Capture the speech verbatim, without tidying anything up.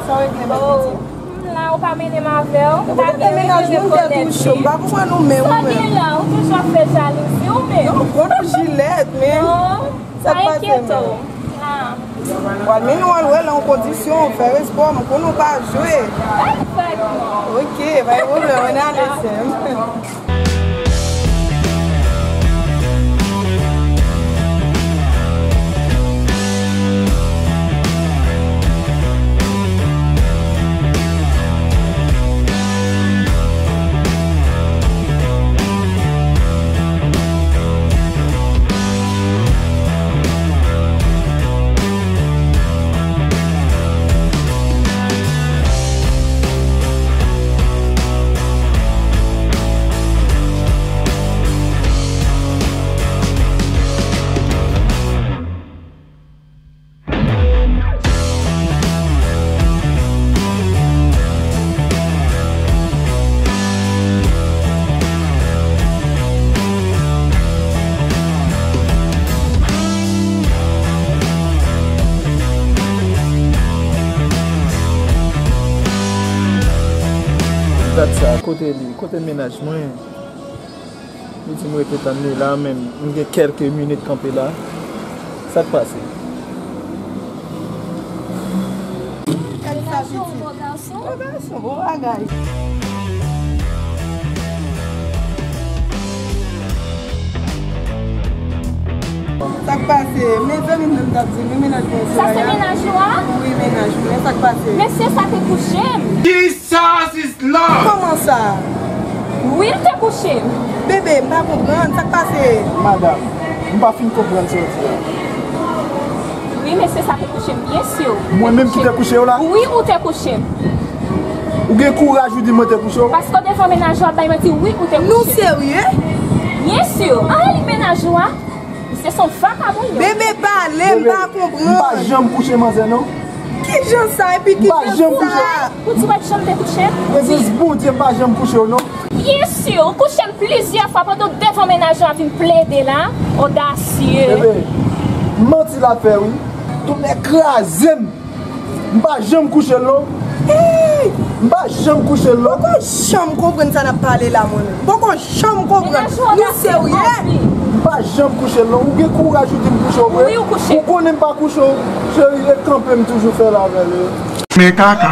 Sa w regle menm, pitit? M la, ou pa mennen m avè w. Ou pa gen mennaj mwen, m tèt ou cho. M pa konprann ou menm, ou menm. Sa gen la, ou toujou ap fè jalouzi, ou menm. Non, pran yon jilèt, men. Non, sa k pase menm? Pral mennen w al wè l an kondisyon, fè respè w, m konn ou pa jwe. Oke, pa gen pwoblèm, ann ale, sè m. Dat sa, kote li? Kote mennaj mwen? Li di m rete tann li la, men m gen kèlke minit kanpe la. Sa k pase? Gade sa, pitit. Bon gason, bon bagay. Sa k pase? Mezanmi, m menm t ap di, men mennaj mwen. Sa se mennaj ou a? Wi, mennaj mwen. Sa k pase? Mesye sa te kouche m. Jesus is Lord! Kòman sa? Wi, l te kouche m. Bebe, m pa konprann. Sa k pase? Madanm, m pa fin konprann sa w di a. Wi, mesye sa te kouche m, byen si. Mwen menm ki te kouche w la? Wi, ou te kouche m. Ou gen kouraj ou di mwen te kouche w? Paske w devan mennaj ou ap bay manti, wi, ou te kouche m. Nou serye? Byen si. Ann li mennaj ou a. Misye se yon vakabon, yo. Bebe, pale, m pa konprann. M pa janm kouche manzè, non. Ki jan sa, epi ki jan sa? Ou di w pa janm te kouche m? Bebe, Bondye, m pa janm kouche w, non. Byen si, ou kouche m plizyè fwa pandan w devan mennaj ou ap vin plede la. Odasye. Bebe, manti l ap fè, wi. Tonnè kraze m. M pa janm kouche l, non. M pa janm kouche l, non. M poko janm konprann sa n ap pale la, mwen menm. M poko janm konprann. Nou serye? M pa janm kouche l, non. Ou gen kouraj ou di m kouche w vre? Wi, ou kouche. Ou konnen m pa kouche w. Cheri, ret kanpe, m toujou fè l avè l, wi. Men kaka.